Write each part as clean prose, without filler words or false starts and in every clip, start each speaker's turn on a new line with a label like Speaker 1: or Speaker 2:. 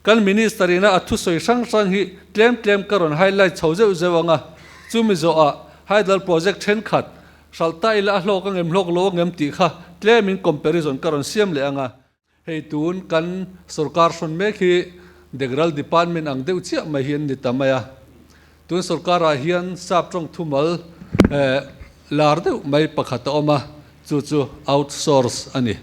Speaker 1: Kan Minister ina a thusawi hrang hrang hi tlem tlem ka rawn highlight chho zeuh zeuh ang a, chumi zawhah Hydel Project thenkhat hralh ta ila a hlawk angem hlawk lo angem tih kha tlemin comparison ka rawn siam leh ang a. Hei tun kan sorkar hrawn mek hi Degral Department ang deuh chiah mai hi an ni ta mai a. Tun sorkarah hian sap tawng thumal lar deuh mai pakhat a awm a, chu chu outsource a ni.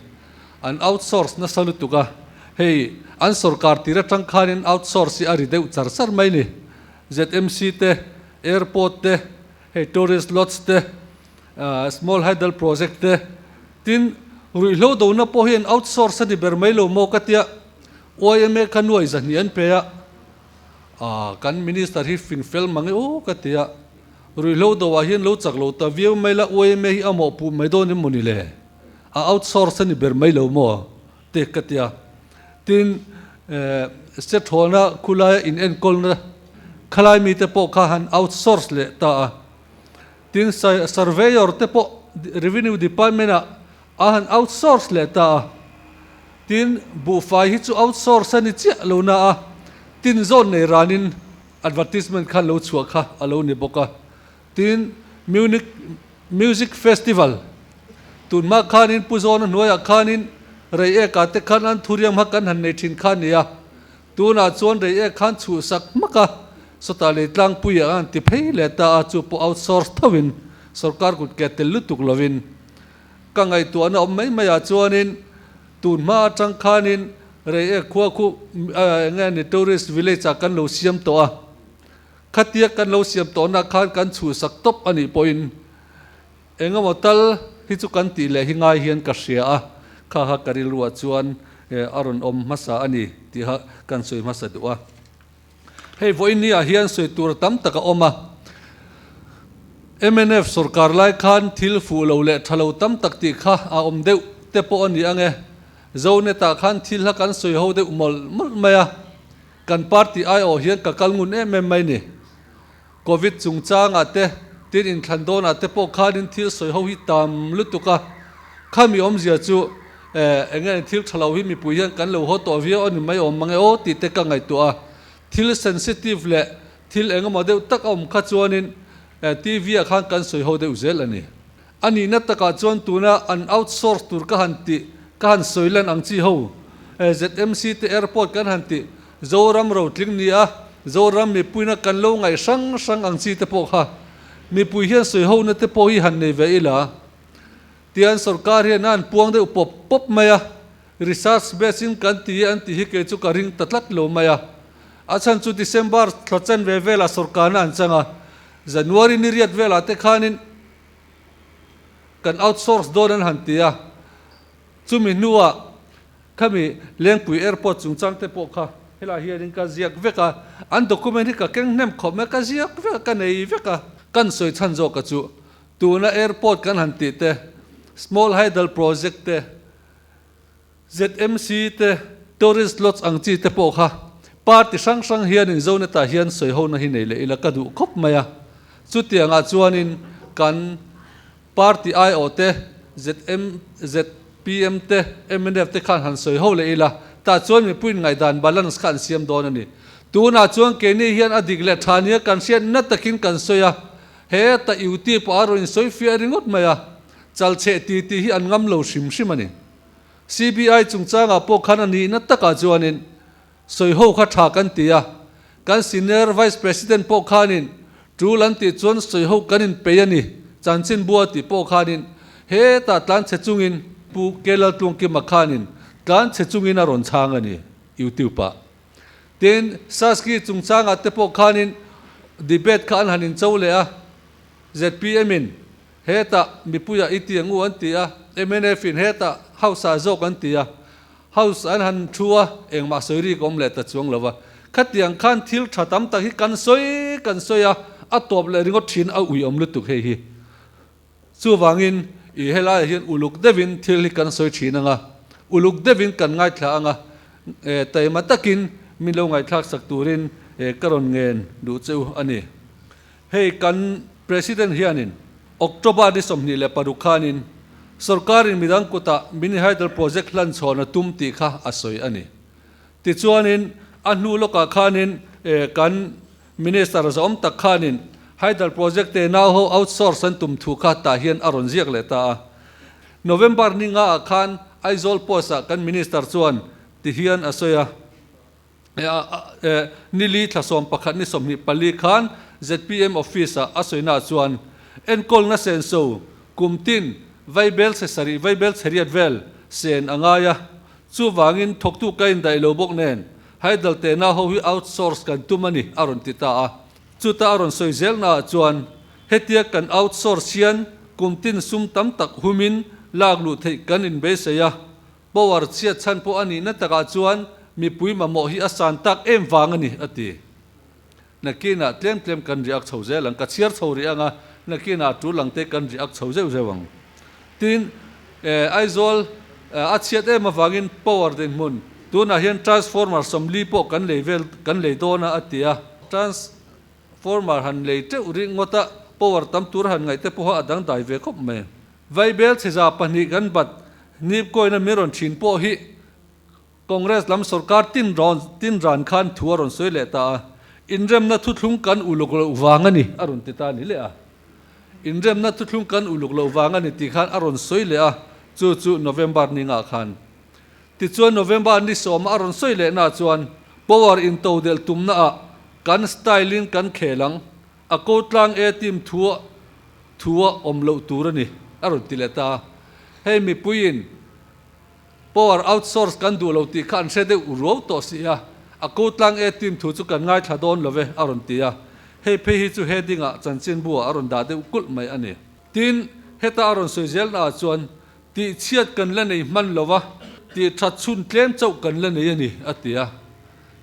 Speaker 1: An outsource nasa lutuk a, hei an sorkar tir atang khanin outsource hi a ri deuh char char mai ni. ZMC te, airport te, hei tourist lodge te, Small Hydel Project te, tin ruihhlo dona pawh hi an outsource a ni ber mai lo maw ka tia, yma kha nuai zahnih an pe a, kan Minister hi fing fel mang e aw ka tia, ruihhlo do ah hian lo chak lo ta viau mai la yma hi a mawhpuh mai dawn em mawni le, a outsource a ni ber mai lo maw te ka tia, tin Sethawna khulaia in enkawlna khalai mite pawh kha han outsource leh ta a. Tin, surveyor te pawh Revenue Department ah a han outsource leh ta a. Tin, buhfai hi chu outsource a ni chiah lo na a, tin zawn nei ranin advertisement khan lo chhuah kha a lo ni bawk a. Tin, Munich Music Festival tunhma khanin Pu Zawna hnuaiah khanin Reiek-ah te khan an thuriam kha kan han nei thin kha a ni a. Tunah chuan Reiek khan chhuhsak hmak a, sawtah lei tlangpuiah a han ti phei leh ta a, chu pawh outsource thovin sorkar kut ke tel lutuk lovin ka ngaihtuahna awm mai maiah chuanin tun hma atang khanin Reiek khua khu eng nge ni tourist village ah kan lo siam tawh a, khatia kan lo siam tawhna khan kan chhuhsak tawp a nih pawhin Engemaw tal hi chu kan tih leh hi ngai hian ka hria a, kha kha ka rilruah chuan a rawn awm hmasa a ni tiha kan sawi hmasa duh a. Hei vawiin ah hian sawi tur tam tak a awm a, mnf sorkar lai khan thil fuh lo leh tha lo tam tak tih kha a awm deuh te pawh a ni ang e. Zonet ah khan thil kha kan sawi ho deuh mawlh mawlh mai a, kan party aiawh hian ka kal ngun em em mai ni. Covid chungchangah te, tin inthlan dawnah te pawh khanin thil sawi ho hi tam lutuk a, khami awmzia chu eng nge thil tha lo hi mipui hian kan lo haw tawh viau a ni mai awm mang e aw tih te ka ngaihtuah a, thil sensitive leh thil eng emaw deuh tak a awm kha chuanin TV ah khan kan sawi ho deuh zel a ni. A nihna takah chuan tuna an outsource tur ka han tih, ka han sawi lan ang chi ho, ZMC te airport kan han tih, Zoram rotling ni a, Zoram mipuina kan lo ngaih hrang hrang ang chi te pawh kha mipui hian sawi hona te pawh hi han nei ve ila tian sorkar hian a han puang deuh pawp pawp mai a, research base in kan ti e an tih hi kei chu ka ring ta tlat lo mai a, a chhan chu December thla chen ve velah sorkarna an chang a, January ni riat velah te khanin Kan outsource dawn an han ti a, chumi hnuah khami Lengpui Airport chungchang te pawh kha helai hianin ka ziak vek a, an document hi ka keng hnem khawp mai, ka ziak vek a, ka nei vek a. Kan sawi chhan zawk a chu tuna airport kan han tih te, Small Hydel Project te, ZMC te, Tourist Lodge ang chi te pawh kha party hrang hrang hianin Zonetah hian sawi hona hi nei leh ila ka duh khawp mai a. Chutiangah chuanin kan party aiawh te, ZM, zpm te, mnf te khan han sawi ho leh ila, tah chuan mipuiin ngaihdan balance kha an siam dawn a ni. Tunah chuan keini hian a dik leh tha nia kan hriat na takin kan sawi a, heta UT pawh a rawn insawi fiah ringawt mai a, chalcheh ti tih hi an ngam lo hrim hrim a ni. CBI chungchangah pawh khan a nihna takah chuanin sawiho kha tha kan ti a, kan Senior Vice President pawh khanin tul an tih chuan sawiho kan inpeih a ni, chanchinbua tih pawh khanin hetah tlanchhe chungin Pu Kelaltlungkima khanin tlanchhe chungin a rawn chhang a ni YouTube-ah. Tin, Saski chungchangah te pawh khanin debate kha an han incho leh a, ZPM-in Hetah mipuiah i ti ang u an ti a, mnf in hetah House ah zawk an ti a, House an han thu a, engmah sawi rik a awm leh ta chuang lo va. Khatiang khan thil tha tam tak hi kan sawi kan sawi a, a tawp leh ringawt thin a ui awm lutuk hei hi. Chuvangin i helaiah hian uluk deuhin thil hi kan sawi thin ang a, uluk deuhin kan ngaithla ang a, taima takin min lo ngaihthlak sak turin ka rawn ngen duh che u a ni. Hei kan President hianin October ni 26 khanin sorkarin midang kutah mini hydel project hlan chhawn a tum tih kha a sawi a ni. Tichuanin a hnu lawkah khanin kan Minister zawm tak khanin Hydel Project te nau ho outsource an tum thu kha tah hian a rawn ziak leh ta a. November ni nga ah khan Aizawl Post ah kan Minister chuan ti hian a sawi a, Nili thla 11 ni 24 khan zpm Office ah a sawina chuan enkawlna senso kum tin vaibel chhe sarih vaibel chhe riat vel sen a ngai a, chuvangin thawktu ka indaih lo bawk nen Hydel tehna ho hi outsource kan tum a ni, a rawn ti ta a. Chuta a rawn sawi zelnaah chuan, hetia kan outsource hian kum tin sum tam tak humin lak luh theih kan inbeisei a, power chhiat chhan pawh a nihna takah chuan mipui mamawh hi a san tak em vang a ni, a ti. Nakinah tlem tlem kan riak chho zel ang, ka chhiar chho rih ang a, nakinah tul lang te kan riak chho zeuh zeuh ang. Tin, Aizawl a chhiat em avangin power dinhmun tunah hian transformer 40 pawh kan lei vel kan lei dawn a a ti a. Transformer han lei teuh rih ngawt a, power tam tur han ngaih te pawha a dangdai ve khawp mai. Vaibel chheza pahnih kan bat nipkawina min rawn thin pawh hi Congress lam sorkar tin rawn tin ran khan thu a rawn sawi leh ta a, inremna thuthlung kan uluk loh vang a ni a rawn ti ta a ni leh a. Inremna thuthlung kan uluk loh vang a ni tih khan a rawn sawi leh a, chu chu November ni ngah khan. Tichuan November ni sawma a rawn sawi leh na chuan power intodelh tumna ah kan style in kan khel ang, a ko tlang e team thua thua awm loh tur a ni a rawn ti leh ta a. Hei mipuiin Power outsource kan duh lo tih kha an hre deuh ruau tawh si a, a ko tlang e team thu chu kan ngaithla dawn lo ve a rawn ti a, hei phei hi chu heading ah chanchinbu ah a rawn dah deuh kulh mai a ni. Tin, heta a rawn sawi zelna ah chuan tih chhiat kan la nei hman lo va, tih that chhun tlem chauh kan la nei a ni a ti a.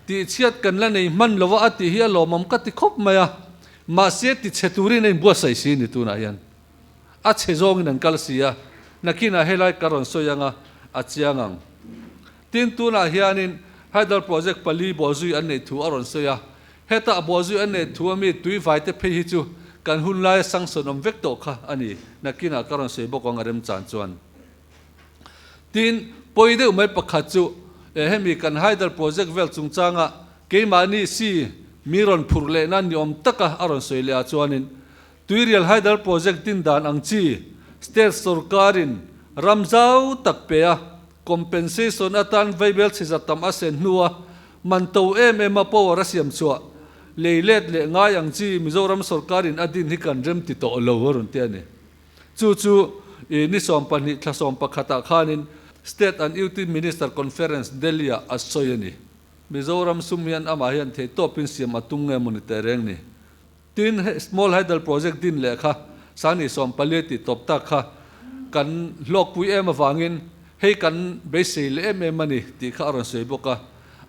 Speaker 1: Tih chhiat kan la nei hman lo va a tih hi a lawmawm ka ti khawp mai a, mahse ti chhe turin a inbuatsaih si ni tunah hian. A chhe zawngin an kal si a, nakinah helai ka rawn sawi anga a chiang ang. Tin, tunah hianin Hydel Project pali bawhzui an neih thu a rawn sawi a, heta bawhzui an neih thu ami tui vaite phei hi chu kan hun laia sanction awm vek tawh kha a ni, nakinah ka rawn sawi bawk ang a remchan chuan. Tin, pawi deuh mai pakhat chu hemi kan Hydel Project vel chungchanga keimahni si mi rawn phurh lehna ni awm taka a rawn sawi leh ah chuanin Tuirial Hydel Project din dan ang chi state sorkarin ram zau tak pe a, compensation atan vaibel chhiza tam a sen hnua man to em em a power a siam chhuah lei let leh ngai ang chi Mizoram sorkarin a din hi kan rem ti tawh lo a rawn ti a ni. Chu chu i ni 12 thla 11 ah khanin State and UT Minister Conference Delhi ah a sawi a ni. Mizoram sum hian amah hian theihtawpin siam a tum nge maw ni teh reng ni. Tin, hei Small Hydel Project din leh kha Sangni 14 tih tawp tak kha kan hlawkpui em avangin hei kan beisei leh em em a ni tih kha a rawn sawi bawk a.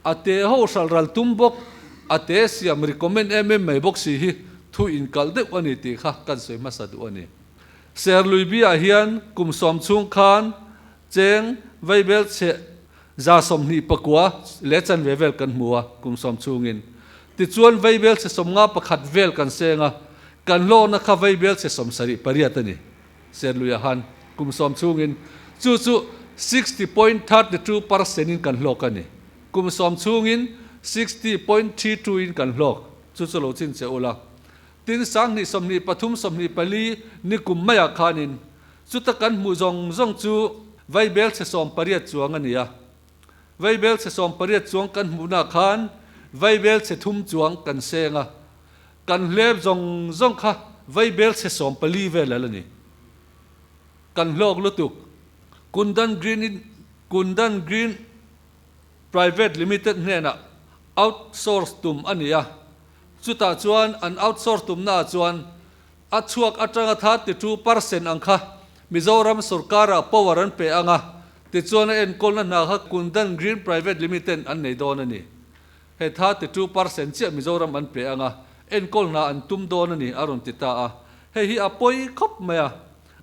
Speaker 1: A te ho hral ral tum bawk, a te siam recommend em em mai bawk si hi thu inkalh deuh a ni tih kha kan sawi hmasa duh a ni. Serlui ah hian kum 10 chhung khan cheng vaibel chhe 129 leh chanve vel kan hmu a, kum 10 chhungin. Tichuan vaibel chhe 51 vel kan seng a, kan hlawkna kha vaibel chhe 78 a ni, Serluia han kum 10 chhungin. Chu chu 60.32% in kan hlawk a ni. Kum 10 chhungin 60.32 in kan hlawk. Chu chu lo chin che ula. Tin, 2023 24 ni kum maiah khanin chuta kan hmuh zawng zawng chu vaibel chhe 18 chuang a ni a. Vaibel chhe 18 chuang kan hmuhna khan vaibel chhe thum chuang kan seng a. Kan hlep zawng zawng kha vaibel chhe 14 vel a la ni. Kan hlawk lutuk. Kundan Green in Kundan Green Private Limited hnenah outsource tum a ni a. Chutah chuan an outsource tumnaah chuan a chhuak atanga 32% ang kha Mizoram sorkarah power an pe ang a, tichuan a enkawlna hna kha Kundan Green Private Limited an nei dawn a ni. He 32% chiah Mizoram an pe ang a, enkawl hna an tum dawn a ni a rawn ti ta a. Hei hi a pawi khawp mai a.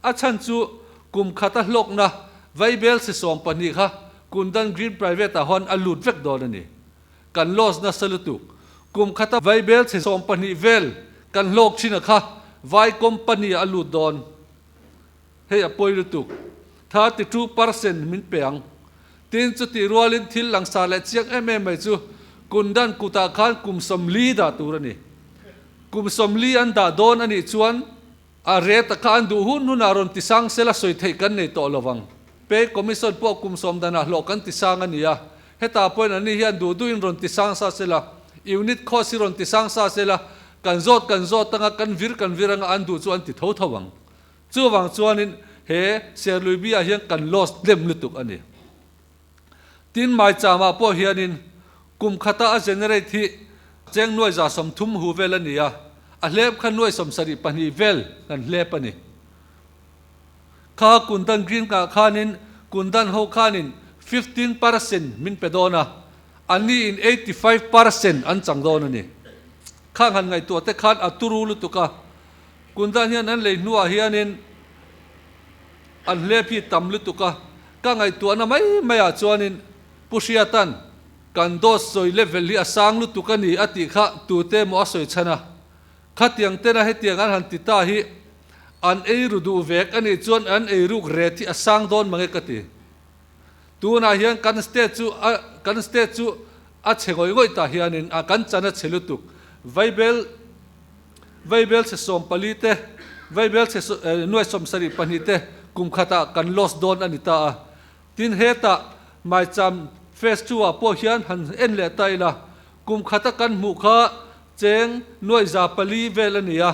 Speaker 1: A chhan chu kum khata hlawkna vaibel si 12 kha Kundan Green Private ah hawn a lut vek dawn a ni. Kan loss nasa lutuk. Kum khata vaibel chhe 12 vel kan hlawk thin a kha vai company ah a lut dawn. Hei a pawi lutuk. 32% min pe ang. Tin chutih rualin thil langsar leh chiang em em mai chu. Kundan kutah khan kum 40 dah tur a ni. Kum 40 an dah dawn a nih chuan a rate a kha an duh hun hunah rawn tisang sela sawi theih kan nei tawh lovang. Pay Commission pawh kum 10 danah hlawh kan tisang a ni a, hetah pawhin anni hian duh duhin rawn tisang sa sela, unit cost hi rawn tisang sa sela, kan zawt kan zawt anga, kan vir kan vir anga an duh chu an ti tho tho ang. Chuvang chuanin he Serlui bi ah hian kan loss tlem lutuk a ni. Tin Maicham-ah pawh hianin kum khata a generate hi cheng nuai 130 hu vel a ni a, a hlep kha nuai 72 vel kan hlep a ni. Kha Kundan Green ah khanin Kundan ho khanin 15% min pe dawn a, anni in 85% an chang dawn a ni. Khang han ngaihtuah te khan a turu lutuk a. Kundan hian an lei hnuah hianin an hlep hi tam lutuk a, ka ngaihtuahna mai maiah chuanin Pu Hriatan kan dawt sawi level hi a sang lutuk a ni a tih kha tute emaw a sawi chhan a, khatiang tena hetiang an han ti ta hi an ei ru duh vek a nih chuan an ei ruk ret hi a sang dawn mange ka ti. Tunah hian kan state chu a kan state chu a chhe ngawih ngawih tah hianin a kan chan a chhe lutuk. Vaibel Vaibel chhe 14 te, Vaibel chhe nuai 72 te kum khatah kan loss dawn a ni ta a. Tin hetah Maicham Phase 2 ah pawh hian han en leh ta ila, kum khata kan hmuh kha cheng nuai 400 vel a ni a,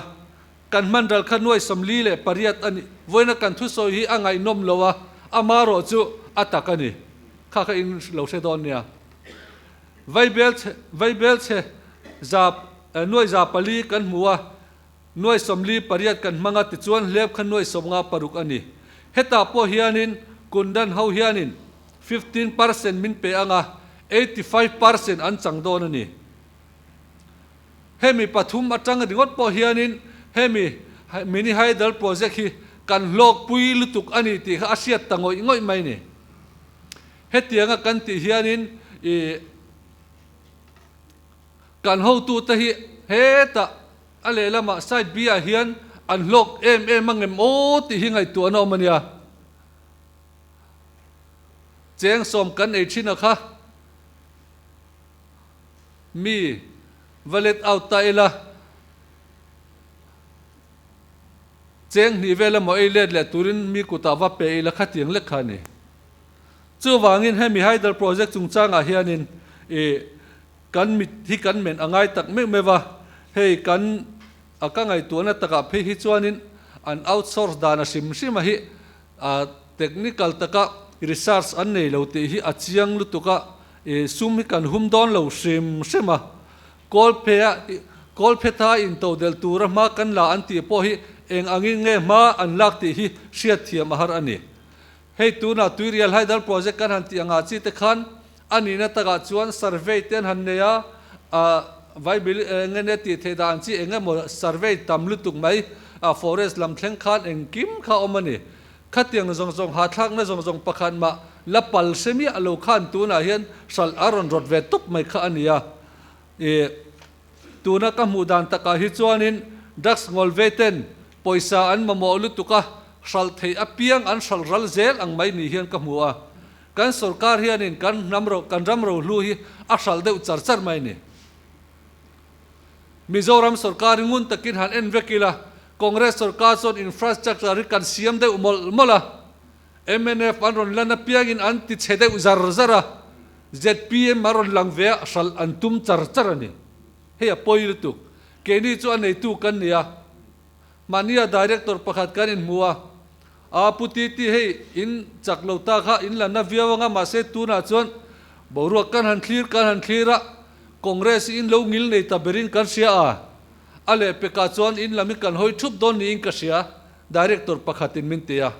Speaker 1: kan hman ral kha nuai 48 a ni. Vawiina kan thusawi hi a ngaihnawm lo a, amarawh chu a tak a ni. Kha kha in lo hre dawn nia. Vaibel chhe Vaibel chhe za nuai 400 kan hmu a, nuai 48 kan hmang a, tichuan hlep kha nuai 56 a ni. Hetah pawh hianin Kundan ho hianin 15% min pe ang a, 85% an chang dawn a ni. Hemi pathum atang ringawt pawh hianin hemi Mini Hydel Project hi kan hlawkpui lutuk a ni tih kha a hriat ta ngawih ngawih mai ni. Hetianga kan tih hianin ih kan hotute hi hetah a lehlamah side B ah hian an hlawk em em ang em aw tih hi ngaihtuahna awm a nia. Cheng 10 kan ei thin a kha mi va let out ta ila cheng 2 vel emaw ei let leh turin mi kutah va pe ila khatiang lek kha a ni. Chuvangin hemi Hydel Project chungchangah hianin ih kan mit hi kan men a ngai tak meuh meuh va, hei kan a ka ngaihtuahna takah phei hi chuanin an outsource dan a hrim hrim a hi a technical taka research an nei lo tih hi a chiang lutuk a, ih sum hi kan hum dawn lo hrim hrim a, Kawlphe-a Kawlphetha intodelh tura hma kan la an tih pawh hi eng angin nge hma an lak tih hi hriatthiam a har a ni. Hei tunah Tuirial Hydel Project kan han tih angah chi te khan a nihna takah chuan survey te an han nei a, ah Vaibil eng nge tih theih dan chi eng emaw survey tam lutuk mai ah forest lam thleng khan engkim kha awm a ni. Khatiang zawng zawng hahthlakna zawng zawng pakhat mah la pal hre miah lo khan tunah hian hralh a rawn rawt ve tawp mai kha a ni a. Ih tuna ka hmuh dan takah hi chuanin drugs ngawl ve ten pawisa an mamawh lutuk a, hralh theih apiang an hralh ral zel ang mai ni hian ka hmu a. Kan sorkar hianin kan hnam ro kan ram rohlu hi a hralh deuh char char mai ni. Mizoram sorkar hi ngun takin han en vek ila, Congress sorkar chuan infrastructure hi kan siam deuh mawlh mawlh a, mnf an rawn lan apiangin an ti chhe deuh zar zar a, zpm a rawn lang ve a, hralh an tum char char a ni. Hei a pawi lutuk. Keini chu a neitu kan ni a. Mahnia director pakhat kan inhmu a, Aa Pu Titi hei in chak lo ta kha in la na viau anga mahse tunah chuan boruak kan han thlir kan han thlir a, Congress hi in lo ngil nei ta berin kan hria a, a lehpekah chuan in lam hi kan hawi thup dawn niin ka hria, director pakhatin min ti a.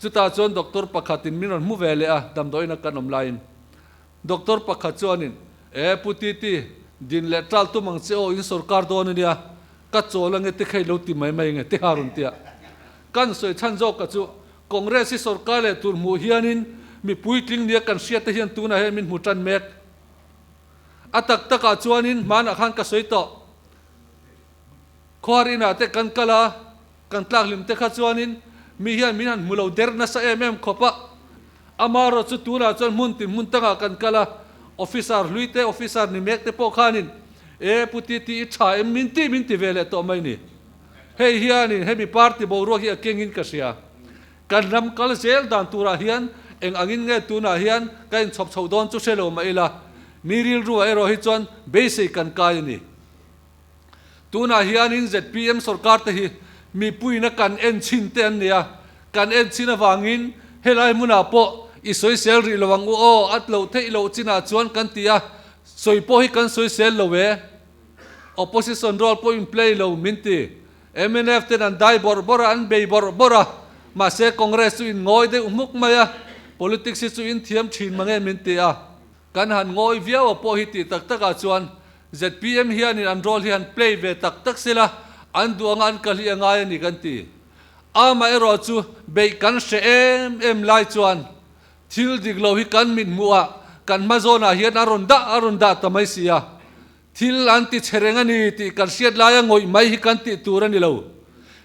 Speaker 1: Chutah chuan doctor pakhatin min rawn hmu ve leh a, damdawiina kan awm laiin. Doctor pakhat chuanin, E Pu Titi, din leh tal tum ang che aw, in sorkar dawn a nia, ka chawl ange ti kha i lo ti mai mai nge ti ha rawn ti a. Kan sawi chhan zawk ka chu, Congress hi sorkar leh tur hmuh hianin mi puitling nia kan hriat te hian tunah hian min hmu tan mek. A tak takah chuanin hmanah khan ka sawi tawh. Khuar inah te kan kal a, kan tlak hlim te kha chuanin mi hian min han hmu lo der nasa em em khawp a. Amaherawhchu tunah chuan hmun tin hmun tangah kan kal a, Officer hlui te, officer ni mek te pawh khanin, E Pu Titi i tha em min ti min ti ve leh tawh mai ni. Hei hianin hemi party boruak hi a kengin ka hria. Kan ram kal zel dan turah hian eng angin nge tunah hian ka inchhawp chhoh dawn chu hre lo mah ila, mi rilruah erawh hi chuan beisei kan kai a ni. Tunah hianin zpm sorkar te hi mipuiina kan en chhin te an ni a, kan en chhin avangin helai hmunah pawh i sawisel rih lo ang u aw, at loh theih loh chinah chuan kan ti a, sawi pawh hi kan sawisel lo e. Opposition role pawh in play lo min ti. Mnf ten an dai bawrh bawrh a, an bei bawrh bawrh a, mahse Congress chu in ngawi deuh hmuk mai a, politics hi chu in thiam thin mange min ti a. Kan han ngawi viau a pawh hi tih tak takah chuan zpm hianin an role hi han play ve tak tak sela, an duh anga an kal hi a ngai a ni kan ti. Amaherawh chu beih kan hre em em lai chuan thil dik lo hi kan mithmuh ah kan hma zawnah hian a rawn dah a rawn dah ta mai si a. Thil an ti che reng a ni tih kan hriat laia ngawih mai hi kan tih tur a ni lo.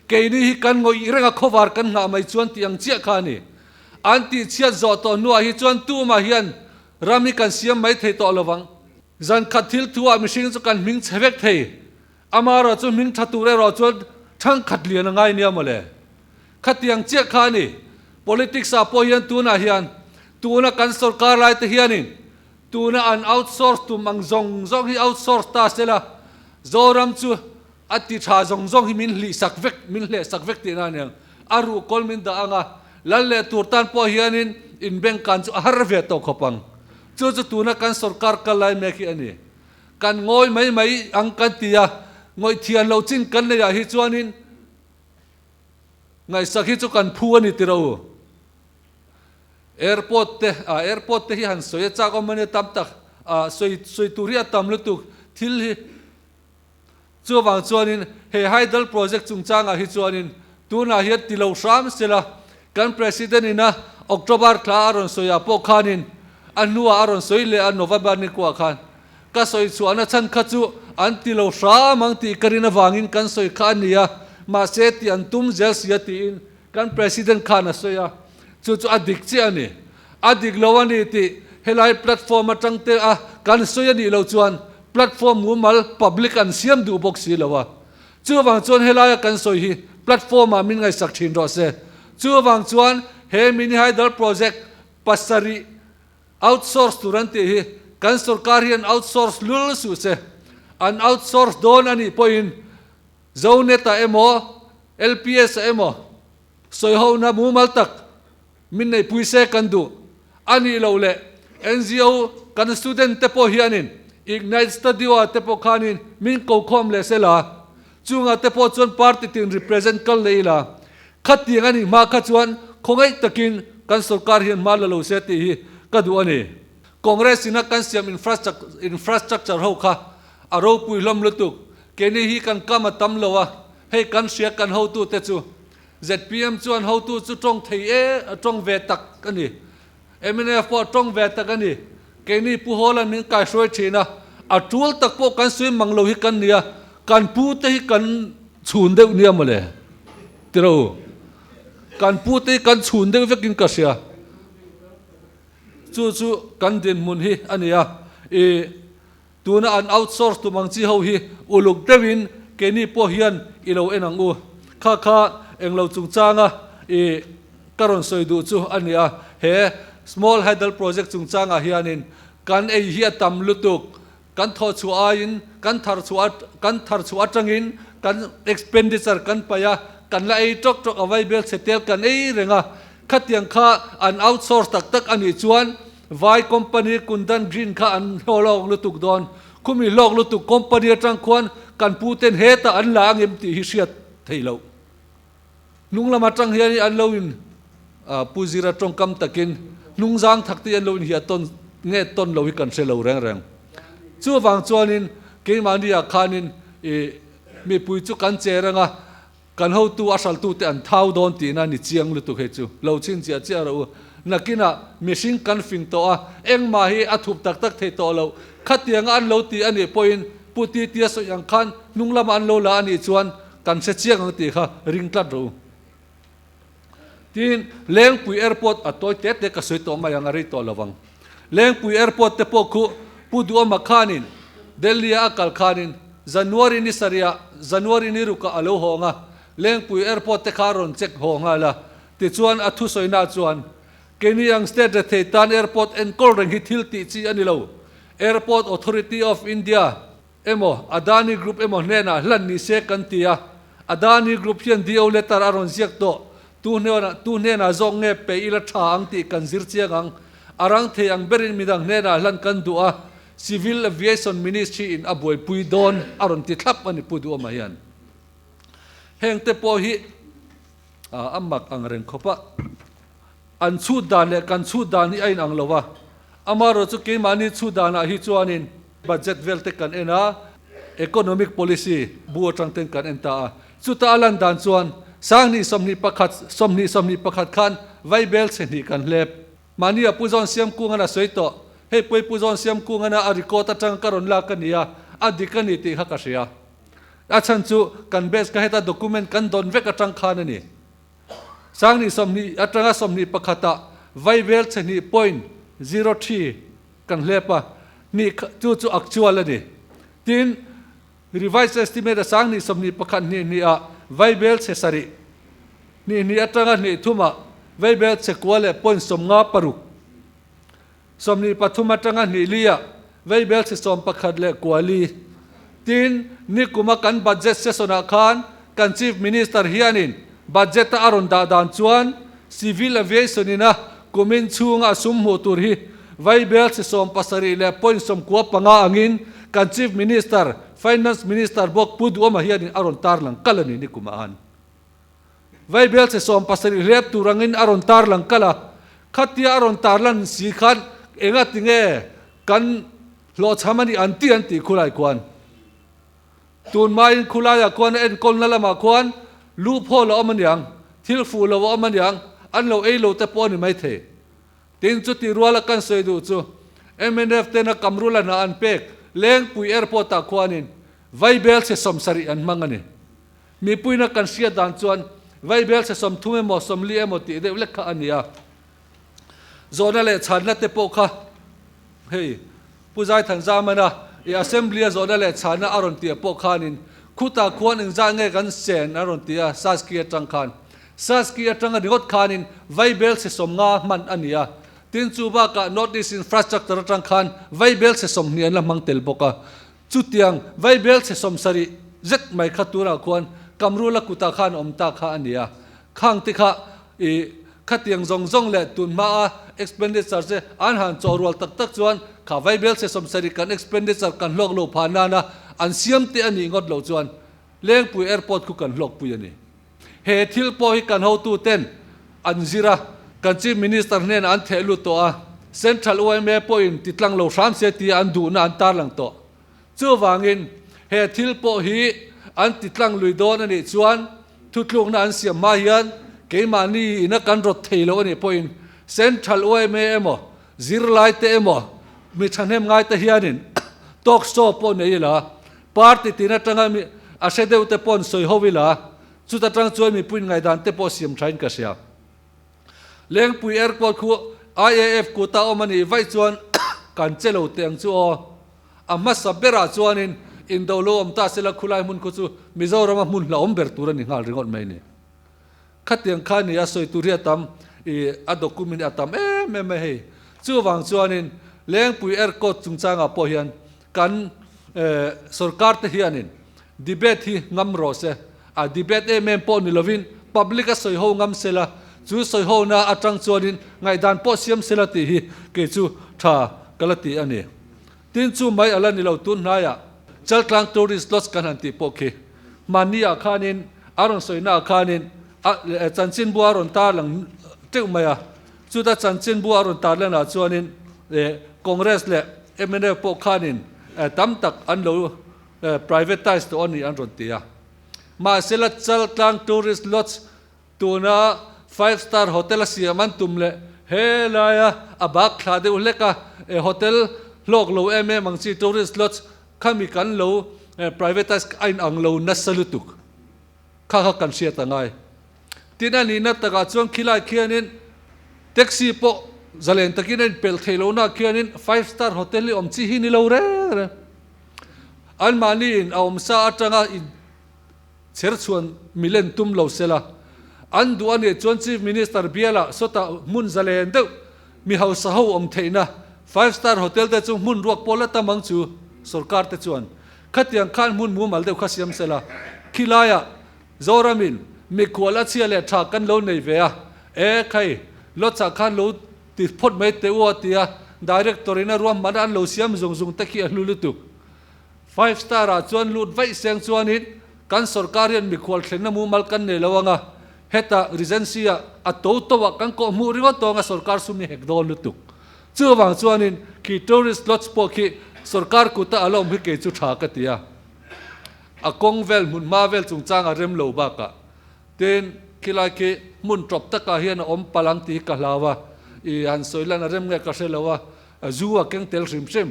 Speaker 1: Keini hi kan ngawih reng a khawvar kan nghah mai chuan tih ang chiah kha a ni. An tih chhiat zawh tawh hnuah hi chuan tumah hian ram hi kan siam mai thei tawh lo vang. Zan khat thil thuah mihring chu kan hming chhe vek thei. Amaherawh chu hming tha tur erawh chuan thangkhat lian a ngai nia mawle. Khatiang chiah kha a ni. Politics ah pawh hian tunah hian tuna kan sorkar lai te hianin Tuna an outsource tum ang zawng zawng hi outsource ta se la, Zoram chu a ti tha zawng zawng hi min hlih sak vek, min hleh sak vek tihna a niang. A ruhkawl min dah ang a, lal leh tur tan pawh hianin inbengkan chu a har ve tawh khawp ang. Chu chu tuna kan sorkar kal lai mek hi a ni. Kan ngawi mai mai ang kan ti a, ngawih thian loh chin kan neihah hi chuanin ngaihsak hi chu kan phu a ni tiro. Airport te, ah airport te hi han sawi a chak awm ania tam tak, ah sawi sawi tur hi a tam lutuk thil hi. Chuvang chuanin he hydel project chungchangah hi chuanin tunah hian ti lo hram sela kan President ina October thla a rawn sawi ah pawh khanin a hnuah a rawn sawi leh a November ni kuah khan ka sawi chhuahna chhan kha chu an ti lo hram ang tih ka rin avangin kan sawi kha a ni a, mahse tih an tum zel sia tiin Kan President khan a sawi a, chu chu a dik chiah a ni. A dik lo a ni tih helai platform atang te a kan sawi a nih loh chuan platform mumal public an siam duh bawk si lo a. Chuvang chuan helaia kan sawi hi platform ah min ngaihsak thin rawh se. Chuvang chuan he mini hydel project pasarih outsource tur an tih hi kan sorkar hian outsource lul suh se. An outsource dawn a nih pawhin Zonet-ah emaw, LPS-ah emaw sawihona mumal tak min neihpui se kan duh a nih loh leh NGO kan student te pawh hianin Ignite Studio-ah te pawh khanin min ko khawm leh se la, chungah te pawh chuan party tin represent kal leh ila, khatiang a nih hma kha chuan khawngaih takin kan sorkar hian hma la lo se tih hi ka duh a ni. Congress ina kan siam infrastructure ho kha a ropui hlawm lutuk. Keini hi kan kam a tam lo a, hei kan hria kan hotu te chu. Zpm chuan hotu chu tawng thei e, a tawng ve tak a ni. Mnf pawh a tawng ve tak a ni. Keini Pu Hawla'n min kaihruai thin a, a tul tak pawh kan suim mang lo hi kan ni a, kan pu te hi kan chhun deuh nia mawle. Tiro u, kan pu te hi kan chhun deuh vekin ka hria. Chu chu kan dinhmun hi a ni a, i. Tuna an outsource tum ang chi ho hi uluk deuhin keini pawh hian i lo en ang u. Kha kha englo chungchanga i ka rawn sawi duh chu a ni a, he Small Hydel Project chungchangah hianin kan ei hi a tam lutuk, kan thawh chhuah aiin kan thar chhuah kan thar chhuah atangin kan expenditure kan paih a, kan la ei tawk tawk a vaibel chhe tel kan ei reng a, khatiang kha an outsource tak tak a nih chuan Vai company Kundan Green kha an hlawlawk lutuk dawn. Khumi hlawk lutuk company atang khuan kan pu ten hetah an la angem tih hi hriat theih loh. Hnung lam atang hian an lo in Pu Zira tawngkam takin hnung zang thak te hi an lo inhiah tawn nge tawn lo hi kan hre lo reng reng. Chuvang chuanin keimahni ah khanin ih mipui chu kan che reng a, Kan hotu a hraltute an thau dawn tihna ni chiang lutuk hei chu lo chhin chiah chiah rawh u. Nakinah mihring kan fing tawh a, engmah hi a thup tak tak thei tawh loh. Khatianga an lo ti a nih pawhin Pu Titia sawi ang khan hnung lama an lo la a nih chuan kan hre chiang ang tih kha ring tlat rawh u. Tin, Lengpui Airport a tawi te te ka sawi tawh mai ang a rei tawh lo vang. Lengpui Airport te pawh khu Pu Duhawma khanin Delhi-a a kal khanin January ni sarihah January ni rukah a lo hawng a, Lengpui Airport te kha a rawn check haw nghal a. Tichuan a thusawina chuan, Keini ang state rethei tan airport enkawl reng hi thil tih chi a ni lo. Airport Authority of India emaw Adani Group emaw hnenah hlan ni se kan ti a, Adani Group hian DO letter a rawn ziak tawh. Tu hnenah tu hnenah zawk nge pe ila tha ang tih kan zir chiang ang. A rang thei ang berin midang hnenah hlan kan duh a, Civil Aviation Ministry in a buaipui dawn a rawn ti thlap a ni Pu Duhawma hian. Heng te pawh hi a mak ang reng khawp a. An chhut dan leh kan chhut dan hi a inang lo a, amaherawh chu keimahni chhut danah hi chuanin budget vel te kan en a, economic policy bu atang ten kan en ta a, chuta a lan dan chuan sanghnih 21 20 21 khan vaibel chhe hnih kan hlep. Mahni a Pu Zawn Siamkungan a sawi tawh, hei pawhi Pu Zawn Siamkungan a a record atang ka rawn lak a ni a, a dik a ni tih kha ka hria. A chhan chu kan base ka heta document kan dawn vek atang khan a ni. Sanghnih 20 atanga 21 ah vaibel chhe hnih point 03 kan hlep a, hnih chu chu actual a ni. Tin, revised estimate a sanghnih 21 hnih hnih ah vaibel chhe sarih hnih hnih atanga hnih thum ah vaibel chhe kua leh point 56, 23 atanga hnih li ah vaibel chhe 11 leh kua li. Tin, nikuma kan budget session ah khan kan Chief Minister hianin budget a a rawn dah dan chuan Civil Aviation in a kumin chhunga a sum hmuh tur hi vaibel chhe 70 leh point 95 angin kan Chief Minister, Finance Minister bawk Pu Duhawma hianin a rawn tarlang kal a ni nikuma an. Vaibel chhe 70 hlep tur angin a rawn tarlang kal a, khatia a rawn tarlan si khan enga tinge kan hlawhchham a nih an ti an tih khulai khuan. Tun maiin khulaiah khuan a enkawlna lamah khuan luphawl a awm aniang, thil fuh lo a awm aniang, an lo ei lo te pawh a ni maithei. Tin, chuti ruala kan sawi duh chu mnf tena Kamrula hna an pek Lengpui Airport-ah khuanin Vaibel chhe 70 an hmang a ni. Mipuina kan hriat dan chuan Vaibel chhe 30 emaw 40 emaw tih deuh lek kha a ni a. Zawhna leh chhanna te pawh kha hei Pu Zaithanzamana i Assembly-a zawhna leh chhanna a rawn tih pawh khanin khutah khuan engzah nge kan sen a rawn ti a, Saski atang khan. Saski atanga ringawt khanin Vaibel chhe 50 hman a ni a, tin chu bakah North East Infrastructure atang khan Vaibel chhe 20 an la hmang tel bawk a. Chutiang Vaibel chhe 70 zet mai kha turah khuan Kamrula kutah khan awm ta kha a ni a, khang te kha i Khatiang zawng zawng leh tun hmaa expenditure che an han chawh rual tak tak chuan kha Vaibel chhe 70 kan expenditure kan hlawk lo phah nana an siam te a nih ngawt loh chuan Lengpui Airport khu kan hlawkpui a ni. He thil pawh hi kan hotu ten an zir a, kan Chief Minister hnenah an theh lut tawh a, Central yma pawhin ti tlang lo hram se tia an duhna an tarlang tawh. Chuvangin he thil pawh hi an ti tlang lui dawn a nih chuan Thutlukna an siam hma hian keimahni ina kan rawt thei lo a nih pawhin Central yma emaw, zirlaite emaw, mi thahnem ngaite hianin talk show pawh nei ila, party tin atanga mi a hre deuh te pawh an sawi ho ila, chuta tang chuan mipui ngaihdan te pawh siam thain ka hria. Lengpui Airport khu IAF kuta awm a nih vaih chuan kan che lo teh ang chu aw. A hmasa berah chuanin indo lo awm ta sela khulai hmun khu chu Mizorama hmun hlauhawm ber tur a ni nghal ringawt mai a ni. Khatiang kha ni a sawi tur hi a tam i a document hi a tam em em mai hei. Chuvang chuanin Lengpui Aircourt chungchangah pawh hian kan sorkar te hianin debate hi ngam rawh se. A debate em em pawh ni lovin public a sawi ho ngam sela, chu sawi hona atang chuanin ngaihdan pawh siam sela tih hi kei chu tha ka la ti a ni. Tin chu mai a la ni lo tun hnaiah Chaltlang Tourist Lodge kan han tih pawh khi hmanni ah khanin a rawn sawina ah khanin a chanchinbu a rawn tarlang teuh mai a, chuta chanchinbu a rawn tarlan ah chuanin Congress leh mnf pawh khanin tam tak an lo privatize tawh a ni an rawn ti a. Mahsela Chaltlang Tourist Lodge tuna five star hotel a siam an tum leh he laia a bak thla deuh hlek a hotel hlawk lo em em ang chi tourist lodge khami kan lo privatize a inang lo nasa lutuk kha kha kan hriat a ngai. Tin a nihna takah chuan khilai khianin taxi pawh. Zalen takin a inpelh theih lohna ah khianin five star hotel hi awm chi hi ni lo reng reng. Anmahni in a awm sa atanga in chher chhuan milen tum lo sela. An duh a nih chuan Chief Minister bialah sawtah hmun zalen deuh mi hausa ho awm theihna five star hotel te chu hmun ruak pawh la tam ang chu sorkar te chuan khatiang khan hmun mumal deuh kha siam sela. Khilaiah Zoramin mikhual a chhia leh tha kan lo nei ve a, e khai, Lotsa khan lo ti phawt mai teh u a ti a, Director in a ruahman a an lo siam zung zung te khi a hlu lutuk. Five star ah chuan lut vaih seng chuanin kan sorkar hian mikhual thlenna mumal kan nei lo anga, heta Regency ah a to to ah kan kawh hmuh ringawt tawng a sorkar sum hi hek dawn lutuk. Chuvang chuanin khi tourist lodge pawh khi sorkar kuta a la awm hi kei chu tha ka ti a. A kawng vel hmun hma vel chungchang a rem lo bakah tin khilai khi hmun tawp takah hian a awm palh ang tih hi ka hlau a, i han sawi lan a rem nge ka hre lo a, zu a keng tel hrim hrim,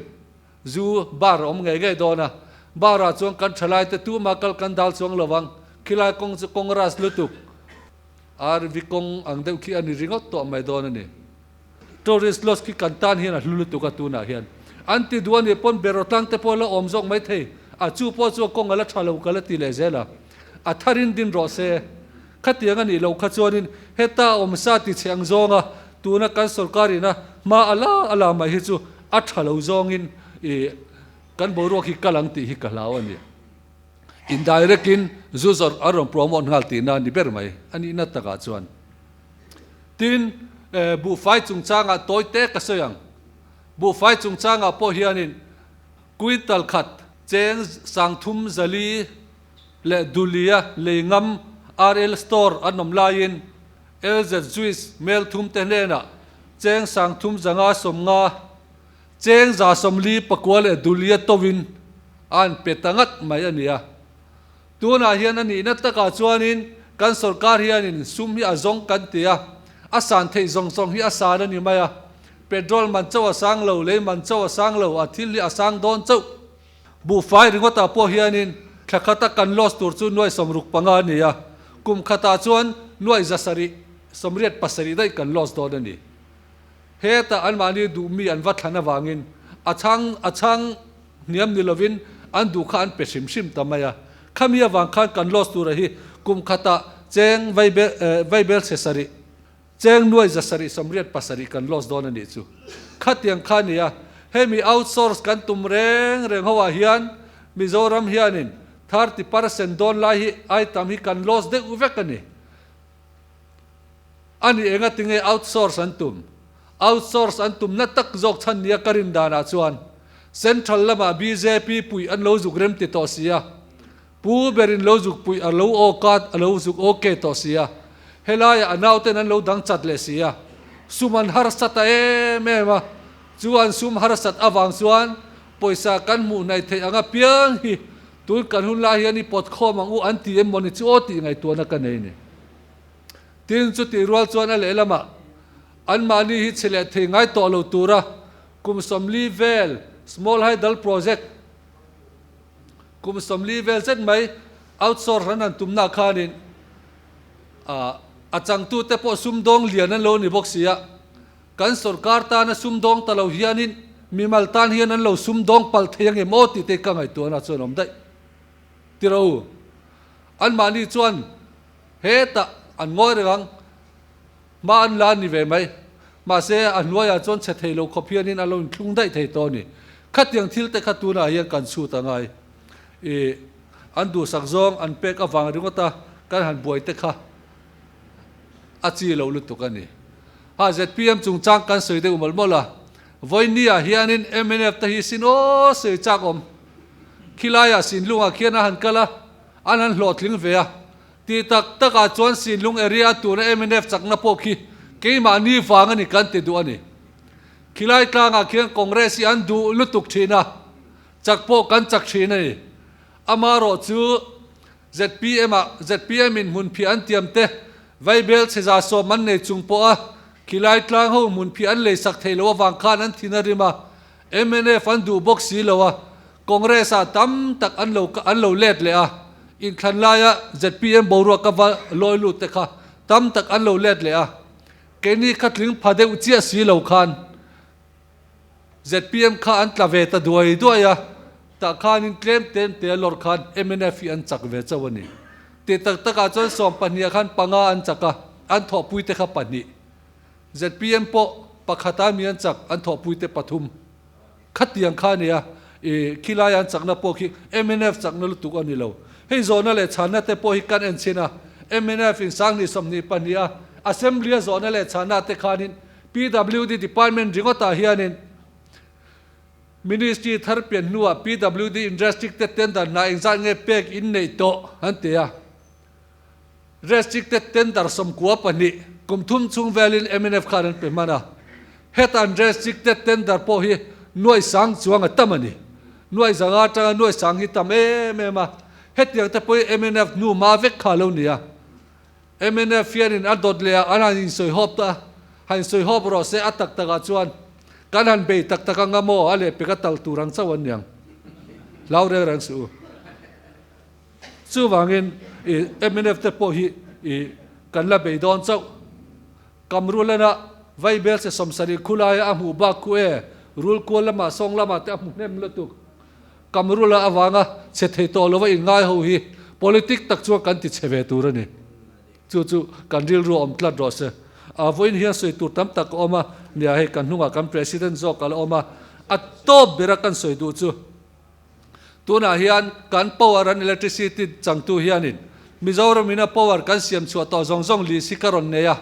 Speaker 1: zu bar a awm ngei ngei dawn a, bar ah chuan kan thalai te tuma kal kan dal chuang lo ang, khilai kawng chu kawng ras lutuk, RV kawng ang deuh khi a ni ringawt tawh mai dawn a ni. Tourist lodge khi kan tan hian a hlu lutuk a tunah hian an ti duh a nih pawn beraw tlang te pawh la awm zawk mai thei a chu pawh chu a kawng a la tha lo ka la ti leh zel a a tharin din rawh se khatiang a nih loh kha chuanin heta a awm sa ti chhe ang zawnga tuna kan sorkar ina hma a la a la mai hi chu a tha lo zawngin ih kan boruak hi kal ang tih hi ka hlau a ni indirect in zu zawrh a rawn promote nghal tihna a ni ber mai a nihna takah chuan. Tin, buhfai chungchangah tawi te ka sawi ang. Buhfai chungchangah pawh hianin quintal khat cheng sangthum zali leh dulia lei ngam RL store an awm laiin LZ Juice melthum te hnenah cheng sangthum zanga sawmnga, cheng za sawmli pakua leh dulia tawin a an pe ta ngat mai a nia. Tunah hian a nihna takah chuanin kan sorkar hianin sum hi a zawng kan ti a, a san theih zawng zawng hi a san a ni mai a. Petrol man chauh a sang lo, lei man chauh a sang lo, a thil hi a sang dawn chauh. Buhfai ringawtah pawh hianin thla khata kan loss tur chu nuai 65 a ni a, kum khatah chuan nuai 787 daih kan loss dawn a ni. Hetah anmahni duhmi an va thlan avangin a chhang a chhang hniam ni lovin an duh kha an pe hrim hrim ta mai a. Khami avang khan kan loss tura hi kum khatah cheng vaibel chhe sarih, cheng nuai 787 kan loss dawn a nih chu. Khatiang kha a ni a, hemi outsource kan tum reng reng ho ah hian Mizoram hianin 30% dawn lai hi item hi kan loss deuh vek a ni. A ni enga tinge outsource an tum? Outsource an tumna tak zawk chhan nia ka rin danah chuan Central lamah bjp puih an lo zuk rem ti tawh si a, Pu berin lo zuk puih a lo ok a lo zuk ok tawh si a, helaiah a nauten an lo dang chat leh si a, sum an harsat ta em em a, chu an sum harsat avang chuan pawisa kan hmuh hnaih theih ang apiang hi tun kan hun lai hian i pawt khawm ang u an ti em mawni chu aw tih ngaihtuahna ka nei ni. Tin, chutih rual chuan a lehlamah anmahni hi chhe leh thei ngai tawh lo tura kum 40 vel Small Hydel Project kum 40 vel zet mai outsource an han tumna khanin a changtute pawh sumdawng lian an lo ni bawk si a, kan sorkar tana sumdawng ta lo hianin mimal tan hian an lo sumdawng palh thei angem aw tih te ka ngaihtuahna chuan awm daih. Tiro, anmahni chuan Hetah an ngawi reng ang, hma an la ni ve mai. Mahse, a hnuaiah chuan chhe thei lo khawp hianin a lo inthlung daih thei tawh a ni. Khatiang thil te kha tunah hian kan chhut a ngai. Ih, an duhsak zawng an pek avang ringawt a kan han buai te kha a chi lo lutuk a ni. Ha, zpm chungchang kan sawi deuh mawlh mawlh a, vawinia hianin mnf te hi sin aw sawi chak awm. Khilaiah Sinlungah khian a han kal a, an han hlawhtling ve a. Tih tak takah chuan Sinlung area tuna mnf chakna pawh khi keimahni vang a ni kan ti duh a ni. Khilai tlangah khian Congress hi an duh lutuk thin a, chak pawh kan chak thin a ni. Amaherawh chu zpm ah zpm in hmunphiah an tiam te Vaibel chheza sawm an nei chung pawh a khilai tlang ho hmunphiah an leisak theih loh avang khan an thin a rim a, mnf an duh bawk si lo a, Congress ah tam tak an lo an lo let leh a, inthlan laia zpm boruak ka va lawi lut te kha tam tak an lo let leh a. Keini kha tling pha deuh chiah si lo khan zpm kha an tla ve ta duai duai a, tah khanin tlem tlem te a lawr khan mnf hi an chak ve chauh a ni. Tih tak takah chuan 12 ah khan panga an chak a, an thawhpui te kha pahnih. Zpm pawh pakhata mi an chak, an thawhpui te pathum. Khatiang kha a ni a, i khilai an chakna pawh khi mnf chakna lutuk a ni lo. Hei zawhna leh chhanna te pawh hi kan en chhin a, mnf in 2022 a Assembly a zawhna leh chhanna te khanin PWD Department ringawtah hianin Ministry thar pian hnuah PWD in restricted tender hna engzat nge pek in neih tawh an ti a. Restricted tender 92 kum thum chhung velin mnf khan an pe hman a. Heta an restricted tender pawh hi nuai sang chuang a tam a ni. Nuai zanga atanga nuai sang hi tam em em a. Hetiang te pawh hi mnf hnu hma vek kha a lo ni a. Mnf hianin a dawt leh ah an han insawi hawp ta a, han insawi hawp rawh se a tak takah chuan kan han bei tak tak anga maw a lehpek a tal tur ang chauh an niang. Hlau reng reng suh u. Chuvangin i mnf te pawh hi i kan la bei dawn chauh. Kamrulena Vaibel che 70 khulaia a hmuh bak khu e, rul kual lamah sawng lamah te a hmu hnem lutuk. Kamrula avanga che thei tawh lova inngai ho hi politic tak chuan kan ti che ve tur a ni. Chu chu kan rilru a awm tlat rawh se. A vawiin hian sawi tur tam tak a awm a, nia hei kan hnungah kan President zawk a la awm a, a tawp bera kan sawi duh chu Tunah hian kan power an electricity changtu hianin Mizoram in a power kan siam chhuah tawh zawng zawng list hi ka rawn nei a,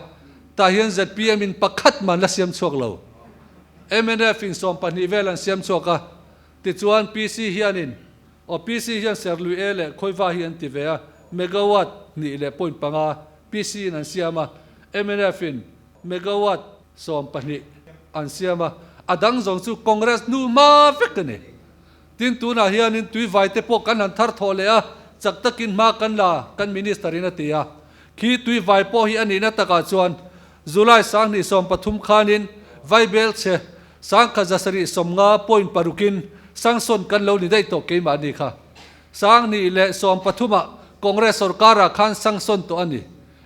Speaker 1: tah hian zpm in pakhat man la siam chhuak lo. Mnf in 12 vel an siam chhuak a, tichuan PC hianin aw PC hian Serlui E leh Khawiva hi an ti ve a, megawatt hnih leh point panga PC in an siam a, mnf in megawatt 12 an siam a, a dang zawng chu Congress hnu hma vek a ni. Tin, tunah hianin tui vai te pawh kan han thar thawh leh a, chak takin hma kan la, kan Minister in a ti a. Khi tui vai pawh hi a nihna takah chuan July 2013 khanin Vaibel chhe 1750 point parukin sanction kan lo ni daih tawh keimahni kha. 2013 ah Congress sorkarah khan sanction tawh a ni.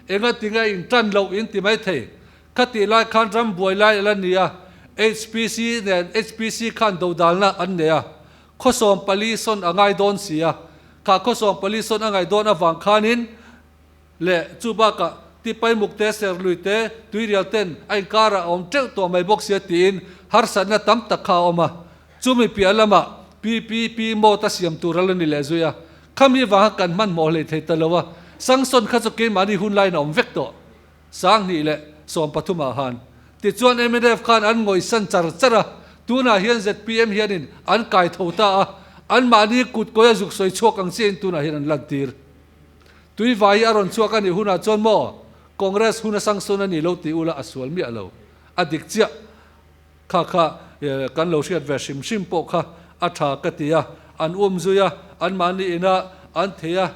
Speaker 1: Engatinge in tan loh in ti maithei. Khatih lai khan ram buai lai a la ni a, HPC nen HPC khan dodalna an nei a, khaw 14 sawn a ngai dawn si a, kha khaw 14 sawn a ngaih dawn avang khanin leh chu bakah Tipaimuk te, Serlui te, Tuirial ten a inkarah a awm teuh tawh mai bawk sia tiin harsatna tam tak kha a awm a, chumi piah lamah PPP mode a siam tur a la ni leh zui a, khami vanga kan hmanhmawh hlei thei ta lo a, sanction kha chu keimahni hun laiin a awm vek tawh. 2013 ah khan. Tichuan mnf khan an ngawihsan char char a, tunah hian zpm hianin an kai tho ta a, anmahni kut kawi a zuk sawi chhuak ang chiahin tunah hian an lantir. Tuivai hi a rawn chhuak a nih hunah chuan maw Congress hun a sanction a nih lo tih ula a sual miah lo. A dik chiah. Kha kha kan lo hriat ve hrim hrim pawh kha a tha ka ti a, an um zui a, anmahni ina an thei a,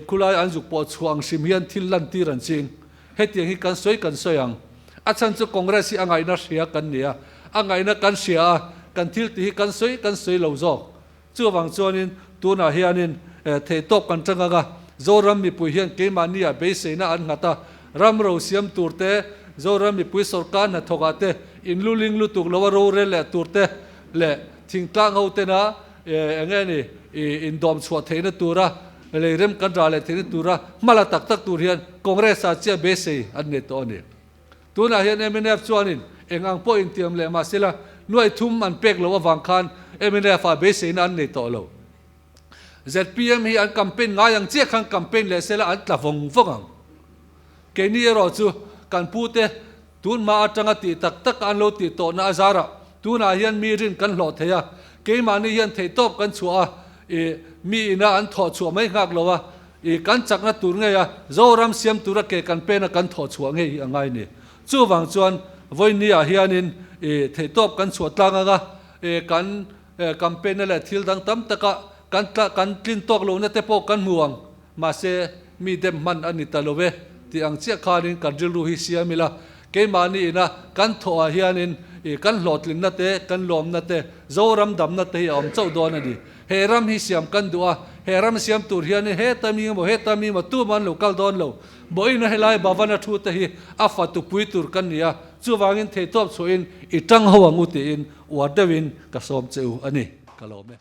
Speaker 1: khulai an zuk pawh chhuah ang hrim hian thil lantir an ching. Hetiang hi kan sawi kan sawi ang. A chhan chu Congress hi a ngaihna hria kan ni a, a ngaihna kan hria a, kan thil tih hi kan sawi kan sawi lo zawk. Chuvang chuanin tunah hianin theihtawp kan tang ang a, Zoram mipui hian keimahnia beiseina an nghat a, ram ro siam tur te, Zoram mipui sawrkar hnathawkah te inluling lutuk lo a rorel leh tur te leh thingtlang ho tena eng nge ni indawm chhuah theihna tura lei rem kan rah leh theihna tura hma la tak tak tur hian Congress-ah chiah beisei an nei tawh a ni. Tunah hian mnf chuanin eng ang pawh intiam leh mah sela nuai thum an pek loh avang khan mnf ah beiseina an nei tawh lo. Zpm hi an campaign ngai ang chiah khan campaign leh sela an tla vawng vawng ang. Keini erawh chu kan pute tun hma atanga tih tak tak an lo tih tawhna a zarah tunah hian mi rin kan hlawh thei a, keimahni hian theihtawp kan chhuah a, i mi ina an thawh chhuah mai nghak lo a, I kan chakna tur ngei a, Zoram siam tura ke kan pena kan thawh chhuah ngei hi a ngai ni. Chuvang chuan vawinia hianin i theihtawp kan chhuah tlang anga i kan campaign-na leh thil dang tam taka kan tla kan tlin tawk lohna te pawh kan hmu ang. Mahse, mi dem hman a ni ta lo e tih ang chiah khanin kan rilru hi siam ila, keimahni ina kan thawhah hianin I kan hlawhtlinna te, kan lawmna te, Zoram damna te hi a awm chauh dawn a ni. He ram hi siam kan duh a, he ram siam tur hianin heta mi emaw heta mi emaw tumah an lo kal dawn lo. Vawiin a helai Bhavana thu te hi a fatu pui tur kan ni a, chuvangin theihtawp chhuahin i tang ho ang u tiin uar deuhin ka sawm che u a ni. Ka lawm e.